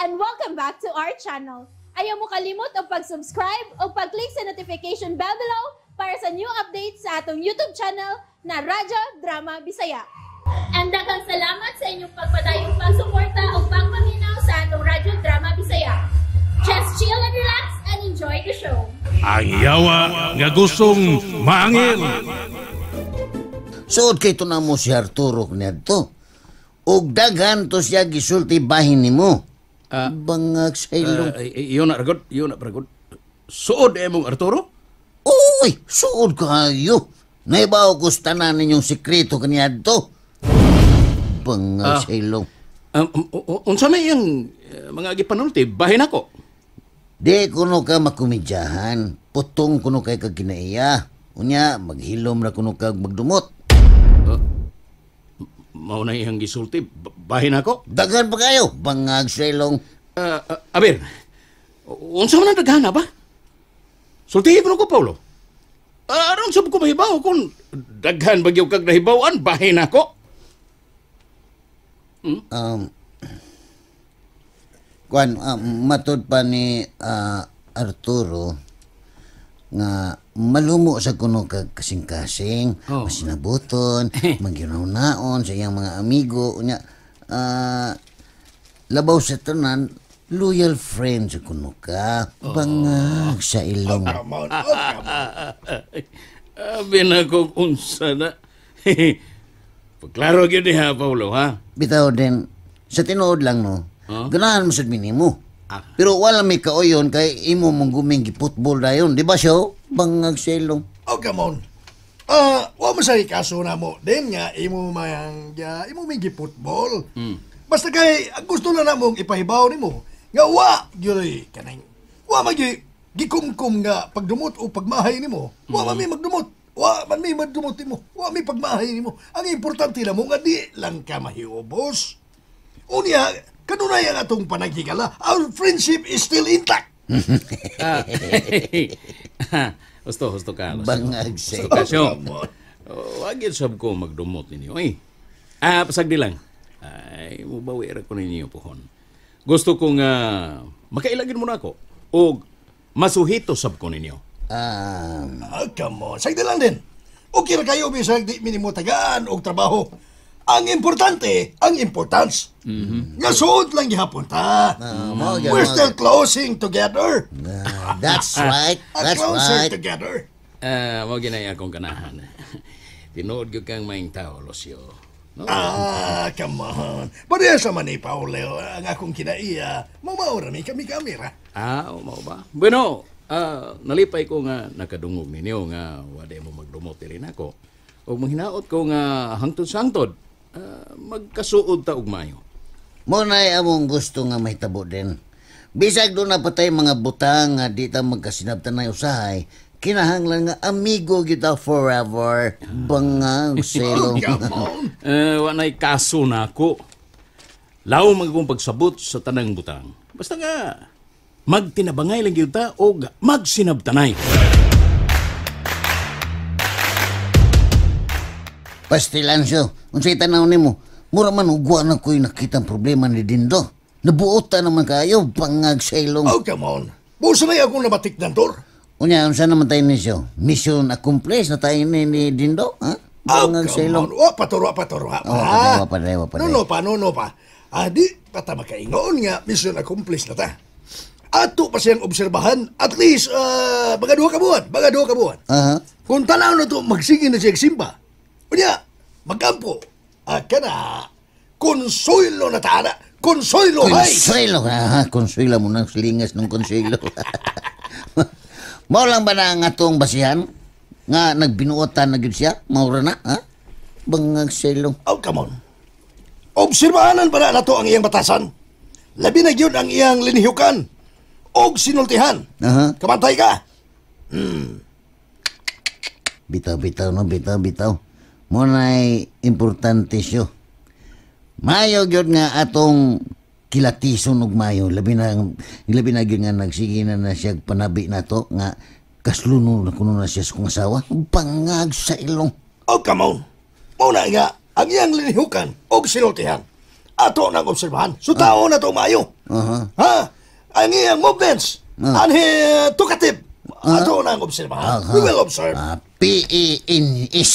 And welcome back to our channel. Ayaw mo kalimot og pag-subscribe o pag-click sa notification bell below para sa new updates sa atong YouTube channel na Radyo Drama Bisaya. And daghang salamat sa inyong pagpadayong pagsuporta o pagpaminaw sa atong Radyo Drama Bisaya. Just chill and relax and enjoy the show. Ang yawa nga gustong maangil. Suod kay na mo si Arturo niadto. Ug daghan to siya gisulti bahin nimo. Bangag sa ilong. Iyon na ragod, iyon na ragod. Suod emong Arturo? Uy, suod kayo. Naibaw ko sa tanan ninyong sekreto kaniadto. Bangag sa ilong. Unsa may iyang mga gipanulti bahin ako? Di kuno ka makomedyahan. Putong kuno kay kag kinaiya. Unya, maghilom ra kuno kag magdumot. Mao na iyang gisulti bahin ako? Daghan pa kayo, bangag sa ilong. Aber, unsa man ang daghana ba? Sultihi ko ko, Paulo. Aron sab ko mahibaw kung daghan ba gyud kag nahibaw-an bahin ako? Kuan, matod pa ni Arturo nga malumo sa kuno kag kasing-kasing, masinabuton, magyunaw-naon sa iyang mga amigo, unya labaw sa tanan, loyal friend sa kuno ka, bangag sa ilong. Come on, oh, come on. Abi na ko unsa na. Pagklaro gyud ha, Paulo, ha? Bitaw din, sa tinuod lang no, ganahan mo sad minimo. Pero wala may kaoyon kay imo mong guming giputbol dayon, di ba siyo? Bangag sa ilong. Oh, come on. Wa man sa kaso na mo din nga imo mayang imo may giputbol. Basta kay ang gusto lang namong ipahibaw nimo nga wa gyud kanang wa man gyud gikumkum nga pagdumot o pagmahay nimo. Wa man may magdumot. Wa man may magdumot nimo. Wa may pagmahay nimo. Ang importante lang mo nga di lang ka mahiubos. Unya kanunay ang atong panaghigala. Our friendship is still intact. Husto, husto ka. Bangag sa Husto ka, siyo. Wag yun sab ko magdumot ninyo. Ay. Pasagdi lang. Ay, mubawi ra ko ninyo pohon. Gusto kong makailagin mo na ako. O masuhito sab ko ninyo. Come on. Sagdi lang din. Okay ra kayo bisag di minimo tagaan og trabaho. Ang importante, ang importance. Nga suod lang gihapon ta. We're still closing together. That's right. That's closer right. together. Mo ginay akong ganahan. Tinuod gyud kang maing tao, Lucio. No? Come on. Pareha sa man ni Paolo, ang akong kinaiya, mamaura mi kami ra. Mao ba? Bueno, nalipay ko nga nakadungog ninyo nga wala mo magdumot diri nako. Og manghinaot ko nga hangtod sa hangtod, magkasuod ta og maayo. Mo na'y among gusto nga mahitabo din. Bisag doon na patay mga butang nga di ta magkasinabtan na usahay, kinahanglan nga amigo kita forever. Bangag selong. Come on. Wa na'y kaso na ako. Laom ang akong pagsabot sa tanang butang. Basta nga magtinabangay lang gyud ta og magsinabtanay. Pastilansyo, unsay tanaw nimo? Mura man ugwa na ko'y nakitang problema ni Dindo. Nabuot ta naman kayo, bangag sa ilong. Oh, come on. Busa na akong nabatik ng tor. Unya, unsa naman tayo nisyo? Mission accomplished na tayo ni Dindo? Ha? Bangag Oh, sa ilong. come on. Wa pa toro, wa pa toro. Oh, wa pa, wa pa, wa pa. No, pa, no, pa. Di, pata makaingon nga, mission accomplished na ta. Ato pa siyang obserbahan, at least, mga duha ka buwan, mga duha ka buwan. Kung tanaw na to, magsige na siya simba. Unya, magkampo. Kana, konsuelo na taana. Konsuelo, hay! Konsuelo, ha? Konsuelo mo nang silingas ng konsuelo. Mao lang ba na ang atong basihan? Nga nagbinuotan na gyud siya? Maura na, ha? Bangag sa ilong. Oh, come on. Obserbahanan pa na nato ang iyang batasan. Labi na gyud ang iyang linihukan og sinultihan. Kamantay ka. Bitaw, bitaw, no? Bitaw, bitaw. Mo na'y importante siyo. Mayo gyud nga atong kilatison og mayo. Labi na gyud nga nagsige na siya panabi nato nga kasluno na kuno na siya sa kong asawa. Bangag sa ilong. Oh, come on. Mo na nga ang iyang linihukan og sinultihan. Ato nang obserbahan. So tao na to maayo. Aha. Ha? Ang iyang movements, ang talkative. Ato nang obserbahan. We will observe. P-E-N-S.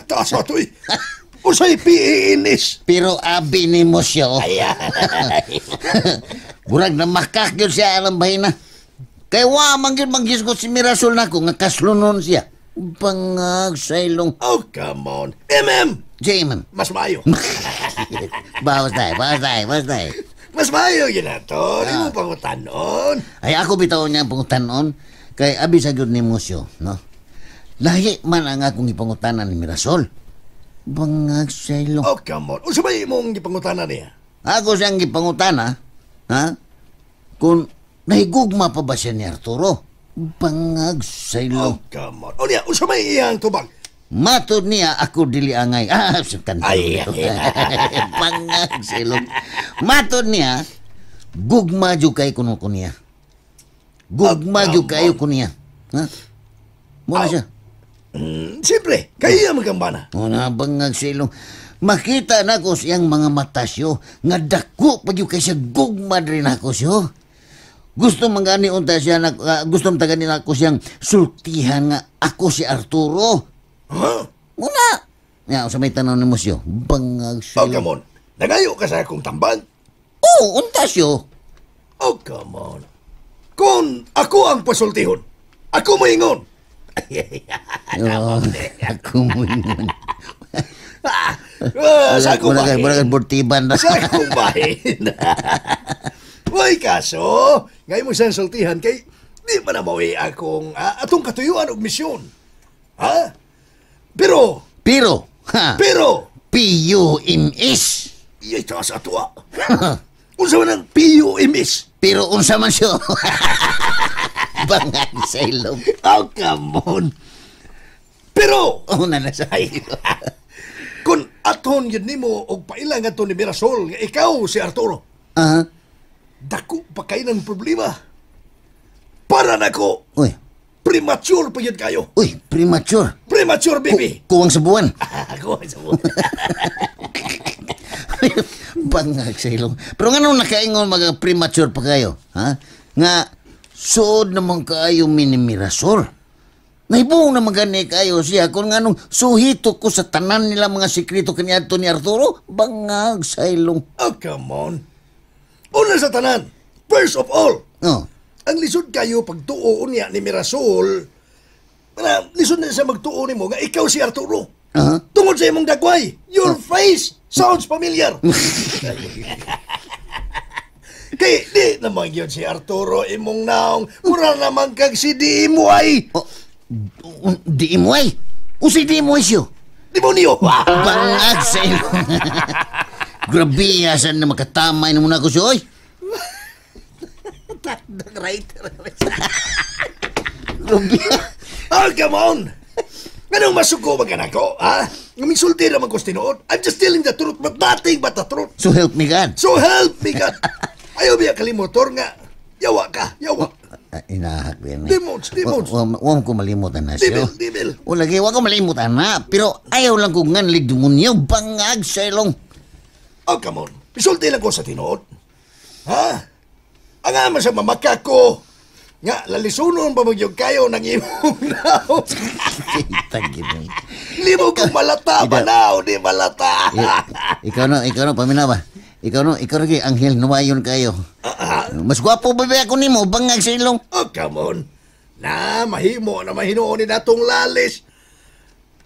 Taas ato eh. Usay P-E-N-S. Pero abi ni mo siya. Oh. Ayan. Murag na makak yun siya alam bahina. Kay wa man gyud manggisgot si Mirasol nako nga kaslunon siya. Bangag sa ilong. Oh, come on. MM, Jamin. mas maayo. Bawas tayo, bawas tayo, bawas tayo. Mas maayo yun na to. Di mo pangutanon. Ay ako bitaw niya ang pangutanon kay abi sa gyud ni Musyo, no? Lahi man ang akong ipangutanan ni Mirasol. Bangag sa ilong. Oh, come on. Unsa ba imong gipangutanan niya? Ako siyang gipangutana, ha? Kung nahigugma pa ba siya ni Arturo? Bangag sa ilong. Oh, come on. O niya, unsa may iyang tubag? Matod niya ako dili angay. Ah, sa kanto. Ay, ito. Bangag sa ilong. Matod niya, gugma jud kay kuno ko niya. Gugma Oh, jud come kayo ko niya. Ha? Muna siya. Siyempre, kaya magkambana. O na, bangag sa ilong. Makita na ko siyang mga mata siyo, nga dako pa jud kay siya gugma rin ako siyo. Gusto mangani unta siya na, gusto mangani nako siyang sultihan nga ako si Arturo. Huh? Muna. Ya, sa may tanaw ni mo siyo. Bangag Oh, siya. come on. Nagayo ka sa akong tambang. Oh, unta siyo. Oh, come on. Kung ako ang pasultihon, ako moingon. Oh, ako mo yun. Ah, sa akong Mura bahin. mura kay bortiban na. Sa akong bahin. Uy, kaso, ngayon mo siyang sultihan kay di man na mawi akong atong katuyuan og misyon. Ha? Pero, Pero, ha, pero, P-U-M-S. iyay taas ato ah. Unsa man ang P-U-M-S? Pero unsa man siyo. Bangag sa ilong. Oh, come on. Pero, Una na sa iyo. kung aton yun nimo og paila nga to ni Mirasol nga ikaw si Arturo, Aha. dako pa kay ng problema. Para nako, Uy, premature pa yun kayo. uy, premature. Premature, baby. Kuwang sa buwan. Ako sa buwan. Bangag sa ilong. Pero nga nung nakaingon mga premature pa kayo, ha? Nga, suod naman kayo minimirasol. Nahibong naman gani kayo siya kung nga nung suhito ko sa tanan nila mga sikreto kaniadto ni Arturo, bangag sa ilong. Oh, come on. Una sa tanan, first of all, Oh, ang lisod kayo pagtuo niya ni Mirasol, na lisod na siya magtuo nimo nga ikaw si Arturo. aha. Tungod sa imong dagway, your face sounds familiar. Kay di naman yun si Arturo imong naong, mura naman kag si di mo ay. Oh, di mo ay. Usi di mo ay siyo. Demonyo! Bangag sa ilong. Grabe, asan na makatamay na muna ako siya, oy. Grabe. Oh, come on! Anong masuko ba ka nako, ha? Nga minsulti naman ko sa tinuod. I'm just telling the truth, but nothing but the truth. So help me God. So help me God! Ayaw biya kalimotor nga. Yawa ka, yawa. Ah, inahak ko yan. Eh. Demons, demons. Wa ko malimutan na siya. Devil, devil. O lagi, wa ko malimutan na. Pero ayaw lang ko nganlig demonyo. Bangag sa ilong. Oh, come on. Isulti lang ko sa tinuod. Ha? Ang ama sa mamaka ko. Nga, lalisunon pa magyog kayo ng imong naon. Kita gino. Limo kong malata, manaw, di malata. Ikaw no, paminaw ba? Ikaw no, ikaw lagi, Anghel, nuwayon kayo. Mas gwapo ba ba ako nimo? Bangag sa ilong. Oh, come on. Na, mahimo na mahinuon ni natong lalis.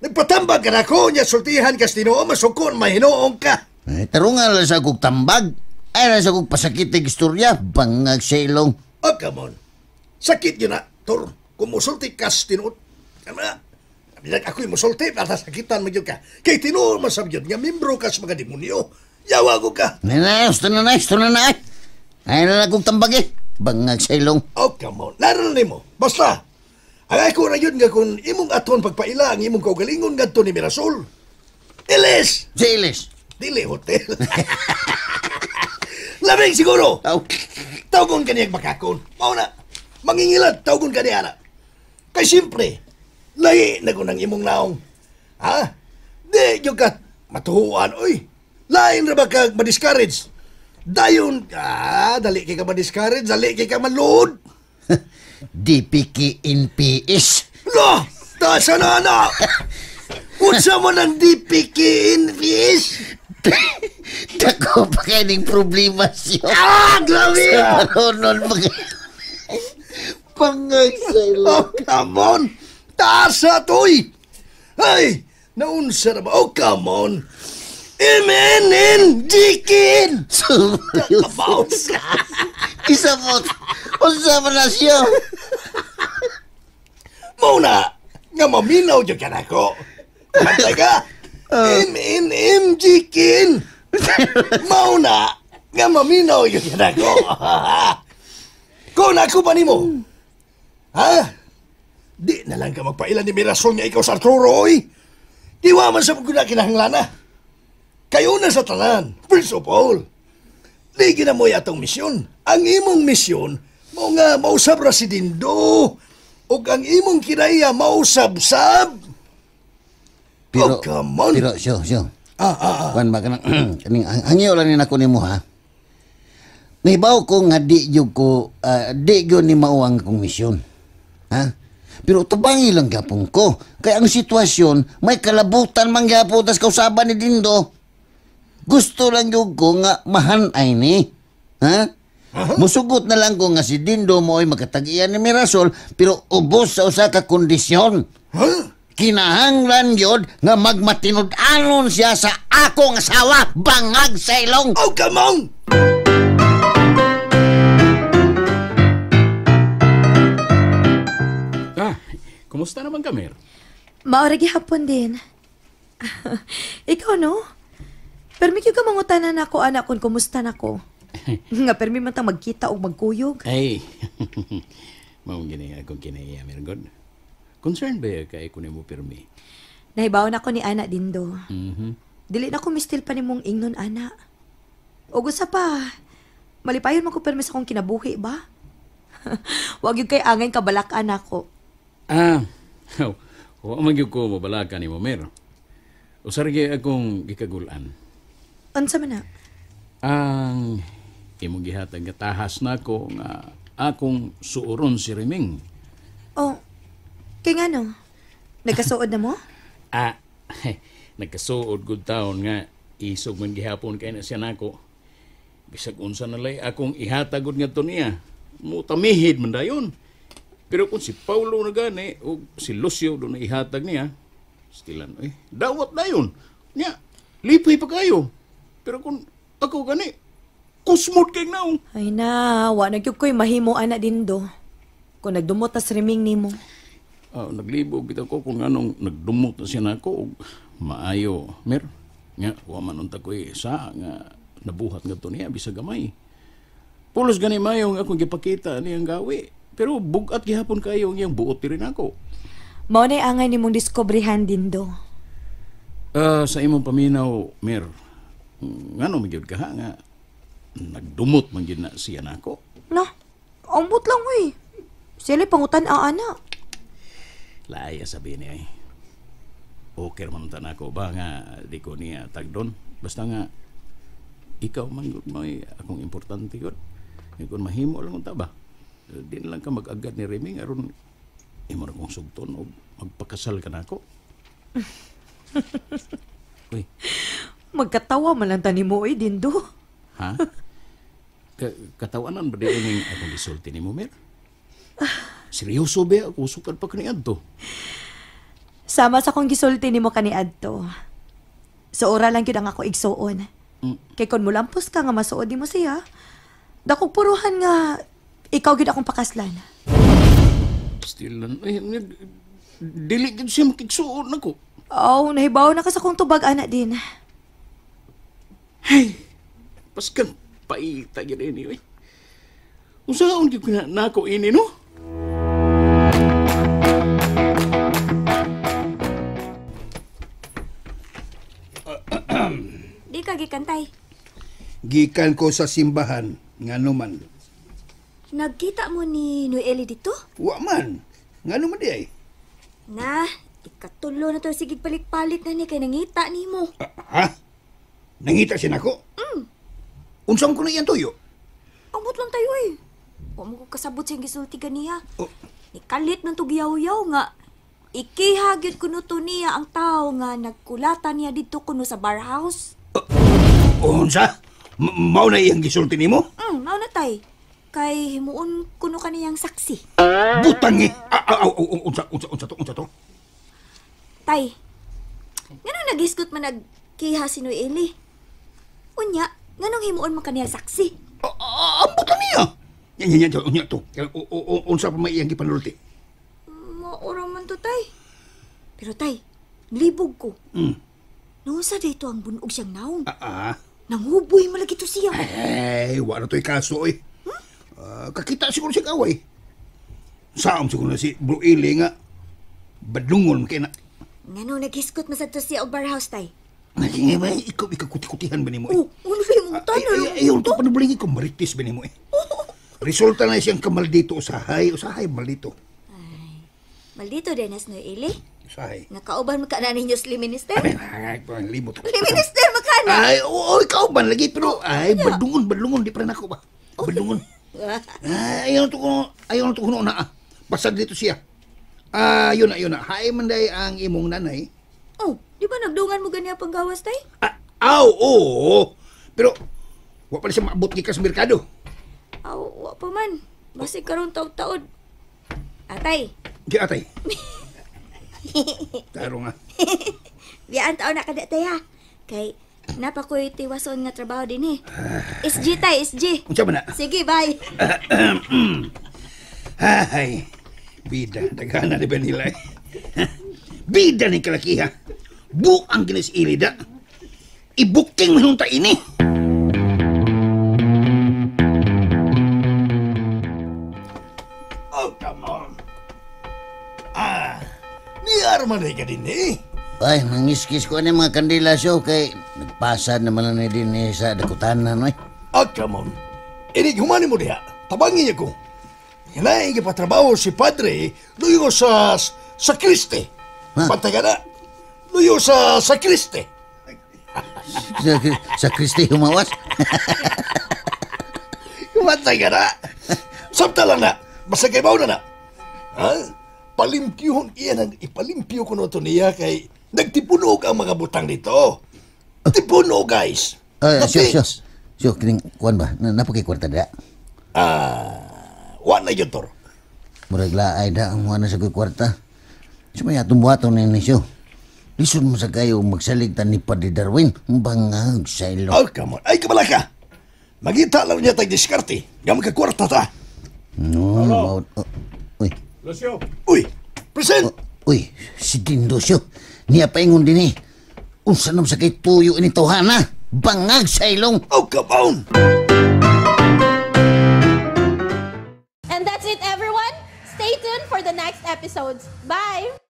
Nagpatambag ka na ko, niya sultihan ka sa tinuod, masukon, mahinoon ka. Eh, tarungan lang sa kong tambag. Ay lang sa kong pasakitig istorya. Bangag sa ilong. Oh, come on. Sakit yun na, Tor. Kung musulti ka sa tinuod, ano na, bilang ako'y musulti, para sakitan mo yun ka. Kay tinuod masab yun, nga membro ka sa mga demonyo. Yawa ko ka. Na, gusto na na, gusto na na. Ay na lang kong tambag eh. Bangag sa ilong. Oh, come on. Naroon nimo. Basta, ang ako na yun nga kung imong aton pagpaila ang imong kaugalingon ngadto ni Mirasol. Ilis! Sa ilis. Dili hotel. Labing siguro. Aw. Tawgon ka niyang makakon. Mao na. Mangingilad, tawgon ka niya na. Kay siyempre, lahi na ko ng imong naong. Ha? Di, yung ka, matuhuan, oy. Lain ra ba kag ma-discourage? Dayon, dali kay ka ma-discourage, dali kay ka maluod. DPKNPS. Lo! Tasa na na! Unsa man ang DPKNPS? Dako pa kayo ning problema siya. Ah, grabe! Sa maronon pa kayo. Pangay sa ilo. Oh, come on! Tasa, toy! Ay! Naunsa na ba? Oh, come on! MNNGKN! Seryoso. Isa mo. Unsa man na siya? Muna, nga maminaw dyan ka na ko. Bantay ka! MNMGKN! Mauna, nga maminaw dyan ka na ko. Kung ako pa nimo, ha? Di na lang ka magpailan ni Mirasol nga ikaw sa Arturo, oy. Di wa man sa pagkuna kinahanglana. Kayo na sa tanan, first of all. Di ginamoy atong misyon. Ang imong misyon, mao nga mausab ra si Dindo. Ug ang imong kinaiya mausab-sab. Pero, oh, come on. Pero, siyo. Kuan ba kanang, kaning, hangyo lang ni nako nimo, ha? Nahibaw ko nga di jud ko, di jud ni mao ang akong misyon. Ha? Pero tubangi lang gyapon ko. Kaya ang sitwasyon, may kalabutan man gyapon tas kausaban ni Dindo. Gusto lang jud ko nga mahanay ni. Ha? Musugot na lang ko nga si Dindo mo ay makatag-iyan ni Mirasol, pero ubos sa usa ka kondisyon. Huh? Kinahanglan yun nga magmatinud-anon siya sa akong asawa, bangag sa ilong. Oh, come on! Ah, kumusta naman ka, Mer? Maura gihapon din. Ikaw, no? Permi gyud ka mangutanan nako, anak, kung kumusta nako. Nga permi man tang magkita og magkuyog. Ay, mao gini akong kinaiya, Mer God. Concerned ba kay ko nimo pirmi? Nahibaw na ko ni Ana Dindo. Mhm. Dili na ko mistil pa nimong ingnon, ana. Og usa pa, malipayon man ko pirmi sa akong kinabuhi ba? Wag gyud kay angay kabalak-an ako. Ah, wa man gyud ko mabalaka nimo, Mer. Usa ra gyud akong gikagulan. Unsa man na? Ang imong gihatag nga tahas nako nga akong suuron si Reming. Oh, kay ngano? Nagkasuod na mo? Ah, nagkasuod good taon nga isog man gihapon kay na siya nako. Bisag unsa na lay akong ihatag gud ngadto niya. Mutamihid man dayon. Pero kung si Paulo na gani o si Lucio do na ihatag niya, stilan oy, dawat dayon. Nya, lipay pa kayo. Pero kung ako gani, kusmod kay naong. Ay na, wa na gyud ko'y mahimo ana Dindo. Kung nagdumot tas Reming nimo. Naglibog bitaw ko kung anong nagdumot na siya nako og maayo, Mer. Nga wa man unta ko'y sa nga nabuhat ngadto niya bisag gamay. Pulos gani maayo nga akong gipakita niyang gawi. Pero bug-at gihapon kayo ang iyang buot diri nako. Mao nay angay nimong diskubrihan Dindo. Sa imong paminaw, Mer, ngano man gyud ka ha nga nagdumot man gyud na siya nako? No, ambot lang oy. Sila pangutan ang ana. Laaya sabi niya ay. Okay man ta nako ba nga di ko niya tagdon. Basta nga ikaw man gud may akong importante gud. Kung mahimo lang unta ba. Di na lang ka mag-agad ni Reming aron imo ra kong sugton og magpakasal ka nako. Uy. Magkatawa man lang tani mo oy Dindo. Ha? Katawanan ba di ining akong gisulti nimo, Mer? Seryoso ba ako sukad pa kaniadto? Sama sa akong gisulti nimo kaniadto. Suora lang gyud ang ako igsuon. Kay kon mulampos ka nga masuod nimo siya, dakog puruhan nga ikaw gyud akong pakaslan. Still lang, ay, dili gyud siya makigsuon nako. Oh, nahibaw na ka sa akong tubag ana din. Hey, paskan paita gyud ini oy. Unsaon gyud na nako ini no? Di ka gikantay. Gikan ko sa simbahan, ngano man. Nagkita mo ni Noeli dito? Wa man. Ngano man di ay? Na, ikatulo na to sige palit-palit na ni kay nangita nimo. Ha? Nangita siya nako? Unsang ko na iyang tuyo? Ambot lang tayo eh. Wa mo ko kasabot sa gisulti ganiha. Oh. Nikalit ng tugiyaw-yaw nga. Ikiha gyud kuno to niya ang tao nga nagkulata niya didto kuno sa bar house. Unsa? Mao na iyang gisulti nimo? Mao na tay. Kay himuon kuno kaniyang saksi. Butang eh. Unsa unsa to? Tay. Nganong nagisgot man nagkiha si Noeli? Unya, nganong himuon man kaniya saksi? Ambot lang niya. Nya nya to. Unsa pa may iyang gipanulti? Maura man to, tay. Pero tay, nilibog ko. Noon sa dito ang bunog siyang naong. Nanghuboy malagi to siya. Ay, wala to'y kaso eh. Kakita siguro siya kaway. Saam siguro na si Bro Eli nga. Badlungon kay na. Ngano naghiskot masad to siya og barhouse, tay? Naging ba, ikaw ikakuti-kutihan ba nimo eh? Oh, ano ba yung tanan? Ay, ayaw to panubuling ikaw, maritis ba nimo eh? Resulta na siyang kamaldito, usahay, maldito. Ay, maldito din as Noeli. Usahay. Nakauban maka na ninyo si Minister? Ay, libot. Minister, maka na! Ay, oo, ikaw ban lagi, pero ay, badlungon, di pa rin ako ba? Badlungon. Ay, ayaw na to kuno na. Basag dito siya. Yun na. Hay man day ang imong nanay. Oh, di ba nagdungan mo ganyan panggawas, tay? Aw, oo. Pero, wa pa siya maabot gikan sa merkado. Aw, wa pa man. Basig karon taod-taod. Atay. Di atay. Taro nga. Biyaan taon na kada tay ha. Kay napakoy tiwason nga trabaho din eh. SG tay, SG. Unsa man na? Sige, bye. Ay, bida, dagana ni Benila eh. Bida ni kalakiha. Buang ginis ilida. Ibuking manunta ini. Oh, come on. Niar man ay ka din eh. Ay, nangiskis ko ani mga kandila siyo kay nagpasad naman na din eh sa dakutanan eh. Oh, come on. Inig humani mo diha. Tabangin niya ko. Hinaing ipatrabaho si Padre luyo sa sakriste. Ha? Pantay ka na. Luyo sa sakriste. Sa Kristi humawas? Pantay ka na. Samta lang na. Basta kay na na. Ha? Palimpyuhon iyan ang ipalimpyo ko no to niya kay nagtipunog ang mga butang dito. Tipunog, guys. Syo, kining kuan ba? Napakay kwarta da? Wa na yun, Tor. Murag laay da ang wala sa kwarta. Sumaya itong buhaton na yun, syo. Lisod mo sa kayo magsaligtan ni Padre Darwin. Bangag sa ilo. Oh, come on. Ay, kamala ka. Magita lang niya tag diskarte. Nga magkakwarta ta. No, uy. Lucio. Uy, present. Uy, si Dindo syo. Niya paingon din eh. Unsa nam sa kay tuyo ini tawhana. Bangag sa ilong. Oh, come on. And that's it, everyone. Stay tuned for the next episodes. Bye!